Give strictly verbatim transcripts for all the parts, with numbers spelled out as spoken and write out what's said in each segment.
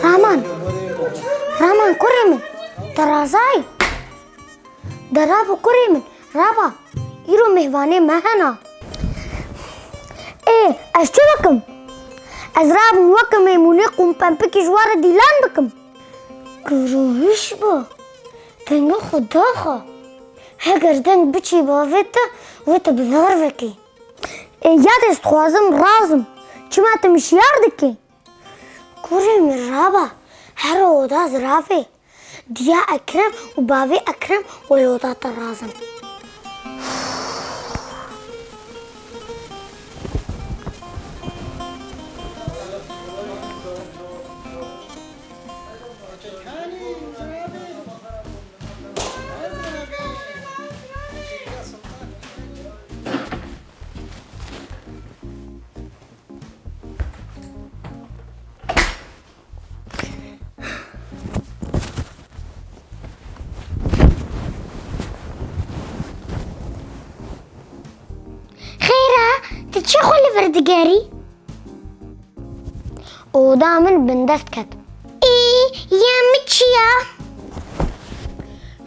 Raman, Raman kurê min, te razayî? De raba kurê min, raba, îro mêvanê me hena. Ê, ez çi bikim? Ez rabim weke meymûnê qûmpempikî ji we re dîlan bikim. Kuro hişba, dengê xwe daxe. Heger deng biçî bavê te, wê te bi zar vekê. Ê, ya ez dixwazim razim. Çima tu min şiyar dikî? Kurê min raba, here oda ziravê. Diya Ekrem û bavê Ekrem wê li oda te razin. Xêr e, tu çi xwe li vir digerî? Oda min bindest ket. Ê, ya min çi ya?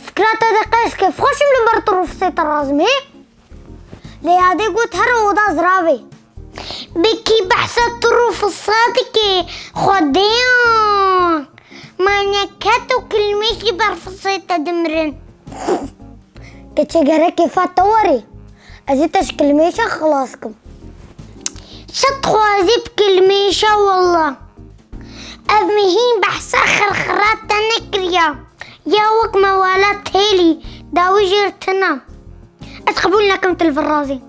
Fikra te de qey ez kêfxweş im li ber tirûfisê te razim, hê? Lê yadê got here oda ziravê. Bi kî behsa tirûfisa dike, Xwedêya? Manyak ket û kilmêşî ber fisê te dimirin. Keçê gerek kêfa te werê. Ez ê te ji kilmêşa xilas kim. Çi dixwazî bi kilmêşa walla. Ev min hîn behsa xirxira te nekiriya. Ya wek mewala têlî, dawî jêr tune. Ez qebûl nakim tu li vir razî.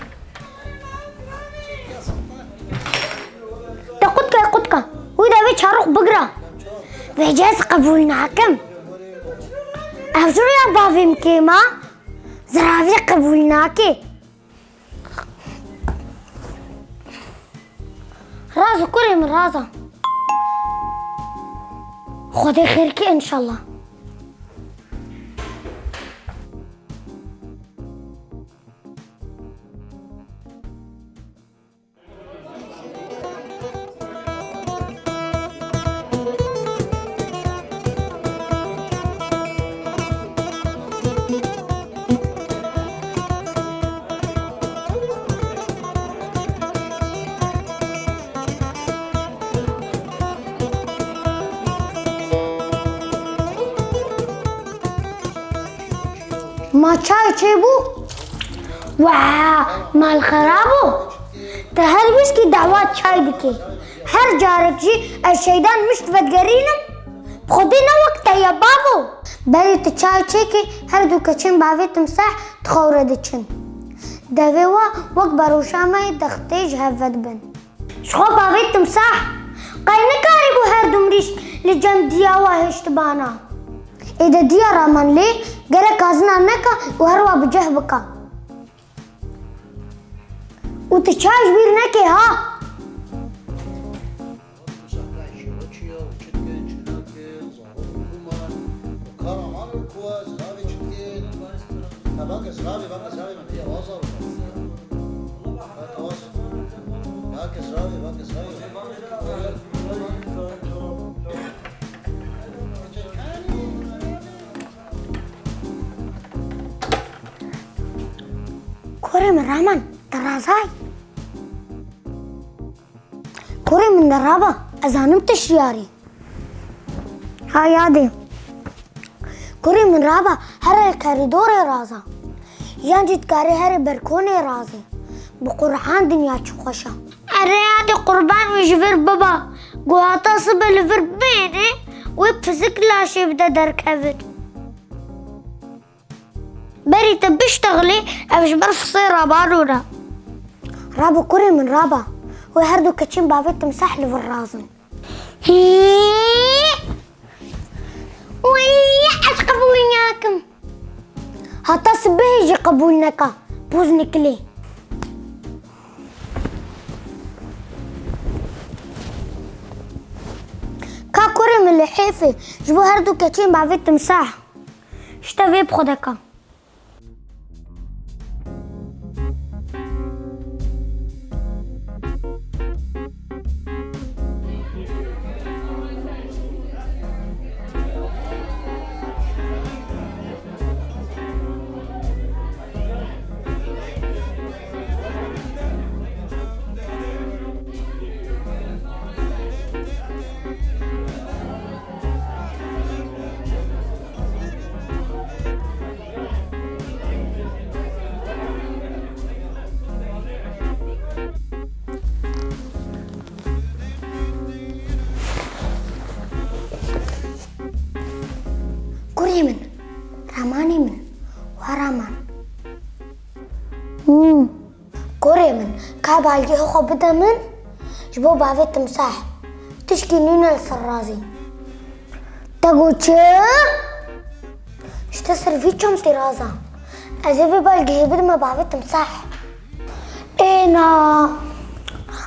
Te qutka, qutka. Wî de vê çarok bigira. Vêce ez qebûl nakim. Ev ji rûya bavê min kêm a. Ziravî qebûl nake. Raz kurê min, raza. Xwedê xêr ke înşallah. Ma çay çêbû? Wa, mal xerab bû. Te her wîskî dawa çay dike. Her carek jî ez şeydan mişt vedigerînim. Xwedê ne wek te ye bavo. Berî tu çay çêkî, her du keçên bavê timsah di xew re diçin. Devê we wek beroşa me yê dextê ji hev vedibin. Ji xwe bavê timsah qey nikarîbû her du mirîş li cem diya we hiştibana. Êde diya Raman lê gerek hazina neka û her wa bi ceh bika. Û tu çay ji bîr nekê ha. Kurê min Raman, tu razayî? Kurê min de raba, ez zanim tu şiyarî. Ha yadê. Kurê min raba, here korîdorê raza. Yan jî dikarê here berkonê razê. Bi Qur'an dinya çi xweş e. Erê yadê qurban wî ji vir biba. Guhata sibe li vir bêne, wê pizik laşê bide derkevin. Berî te biştexilî, ev ji ber fisê rabanon e. Rabo kurê min raba. Wê her du keçên bavê timsah li vir razin. Hî! Wellî ez qebûl nakim. Heta sibehê jî qebûl neka. Poz nikilê. A kurê min li hêfê, ji bo her du keçên bavê timsah. Ji te vê bi xwe deka. Kurê min, ramanê min, wa raman. Hmm. Kurê min, ka balgehê xwe bide min, ji bo bavê timsah. Tişkî nîne li ser razî. Te got çi? Ji te ser vî çem tê raza. Ez ê vê balgehê bidime bavê timsah. Êna.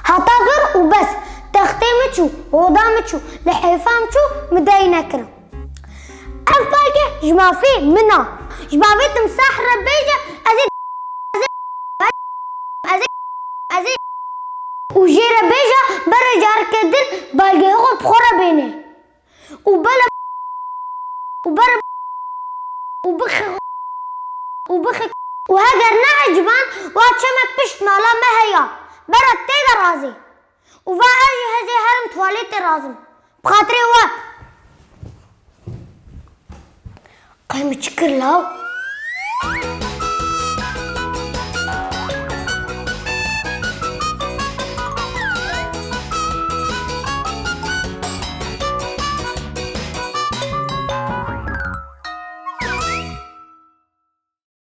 Heta vir û bes. Textê min çû, oda min çû, lihêfa min çû, min dayî nekirin. Ev balgeh ji mafê min a. Ji bavê timsah re bêje, ez ê, ez ê, ez ê, ez ê, û jê re bêje, bere careke din balgehê xwe bi xwe re bêne. Û bele, û bere, û bixe, û bixe. Û heger neeciban, wa çemek pişt mala me heye. Bere tê de razê. Û va ez jî hezê herim tuwaletê razim. Bi xatirê we. Qey min çi kir law?